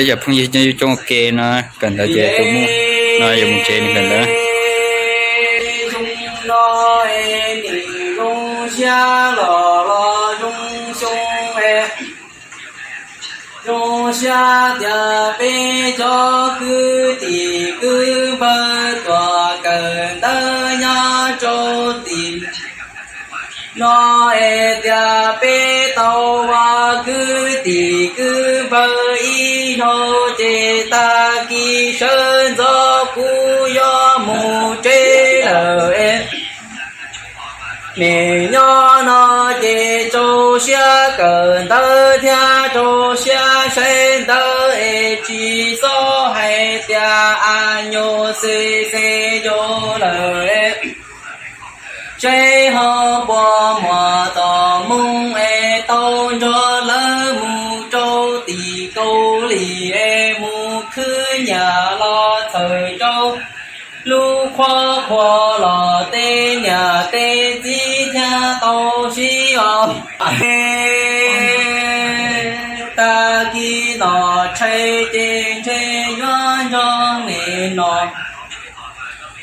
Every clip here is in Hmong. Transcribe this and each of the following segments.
Yog phooj ywg nyob coob ua ke no, kawm ntawv ces tus muj no yuav mus tsev nws kawm ntawv. Zoo no es nws zoo siab los los zoo xyoo es zoo siab tias peb cov kwv tij kwv npawg tuaj kawm ntawv nyob rau tim no es tias peb tau ua kwv tij kwv npawg ib zaug ces tag kis sawv ntxov kuv yuav mus tsev lawm es. Nim nyob no ces rau siab kawm ntawv thiab rau siab saib ntawv es tsis txhob hais tias a nyuj xes xes yus lawm es. Seb ho puas muaj tom mooj es tau nrog lawv mus rau tim Kaus Lim es mus khwv nyiaj los txhawm rau lub qhuab qhuas los tej niam tej txiv thiaj tau sib os. Tag kis no tshais ces ntshe yuav nrog me no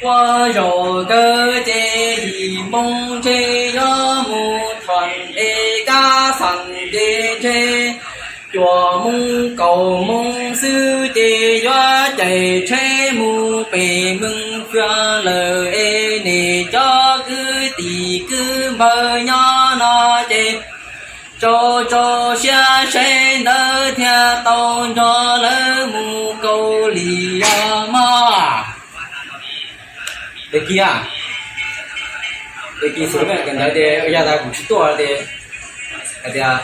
ua zaum kawg ces yim moo ntshe yuav mus thom es kab xeem ces ntshe cuaj moo kaum moo xwb ces yuav caij tsheb mus pem Meej Xwam lawm es nej cov kwv tij kwv npawg nyob no ces rau rau siab saib ntawv thiaj tau nrog lawv mus Kaus Lim os mog. Tag kis, tag kis xav kawm ntawv ces yog tas kuv tsis tuaj ces hais tias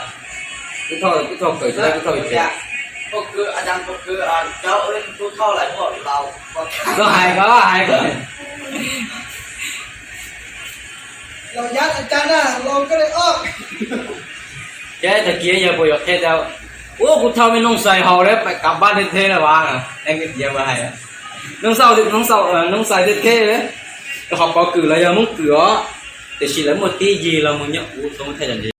kuv thauj, kuv thauj kawm, kuv thauj. Koj hais, koj hais, koj hais. Ces tag kis yog puas yuav qhia tias, ua kuv thauj me Nooj Xais haus lawm, kav pab thiab thiab lawm as. Nooj Xais, Nooj Xais thiab thiab, ho Pov Kwm los yog Hmoob Kwm os, tiam sis lawv muaj tib yig los mus nyob ua tau thaj yam ntse.